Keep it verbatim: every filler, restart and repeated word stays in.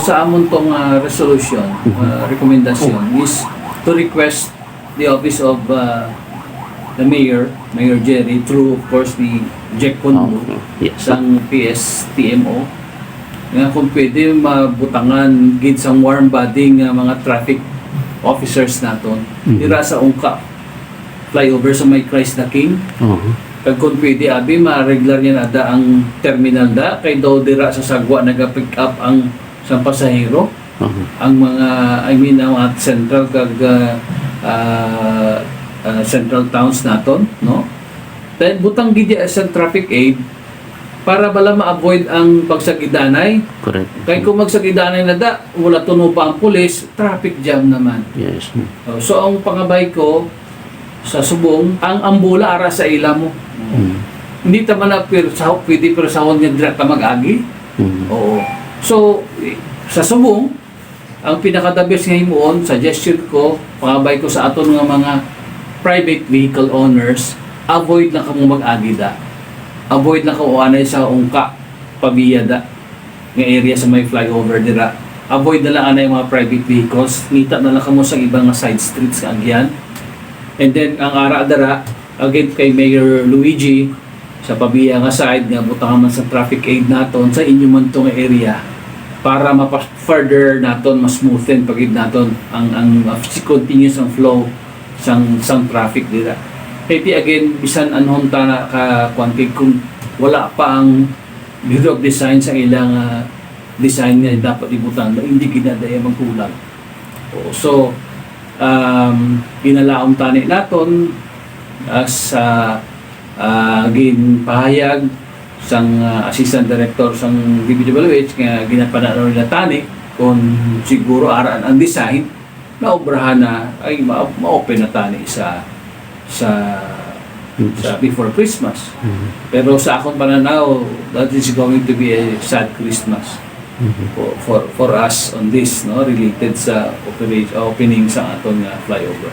Sa amon tong, ah, resolution, ah, recommendation is to request the office of, ah, the mayor, Mayor Jerry, through, of course, ni Jack Pondo, Okay. Yes. sang P S T M O, nga kung pwede mabutangan gid sang warm body nga mga traffic officers naton Mhm. dira sa Ungka flyover sa may Christ the King. Oo. Kag kung pwede, abi, ma-regular niya na da ang terminal da, kay daw dira sa sagwa naga-pick up ang sang pasahero, Oo. ang mga, I mean, ang mga central kag, ah, ah, ah, central towns naton, no? Then butang gid sa traffic aid para bala ma-avoid ang pagsagidanay. Correct. Kay kung magsagidanay na da, wala tuno pa ang pulis, traffic jam naman. Yes. Oh, so ang pangabay ko sa subong, ang ambula ara sa ila mo. Mm. Hindi ta man na pirsa-, pwede pirsahon nga dira ta mag-agi. Mm. Oo. So, sa subong, ang pinaka the best nga himuon, suggestion ko, pangabay ko sa aton nga mga private vehicle owners, avoid lang kamo mag-agi da. Avoid lang kamo anay sa Ungka, Pavia da, nga area sa may flyover dira. Avoid na lang anay ang mga private vehicles. Ngita na lang kamo sa iba nga side streets nga agyan. And then, ang ara dara, again kay Mayor Luigi, sa Pavia nga side, nga butangan man sa traffic aid naton sa inyo man to nga area para mapa-, further naton, mas smoothen pa gid naton ang, ang, uh, continuous ang flow sang, sang traffic dira. Kay ti again, bisan anhon ta na ka, kwan, kay kung wala pa ang Bureau of Design sa ilang, ah, design nga dapat ibutang, na hindi ginadaya magkulang. Oo, so, um, ginalaom tani naton as, ah, ah, ginpahayag sang, ah, Assistant Director sang D P W H nga ginapananaw nila tani kung siguro araan ang design, naobrahan na, ay, ma-, ma-open na tani sa, sa, Mm. sa before Christmas. Mm. Pero sa akon pananaw, that is going to be a sad Christmas Mm. for, for, for us on this, no, related sa opera-, opening sa aton nga flyover.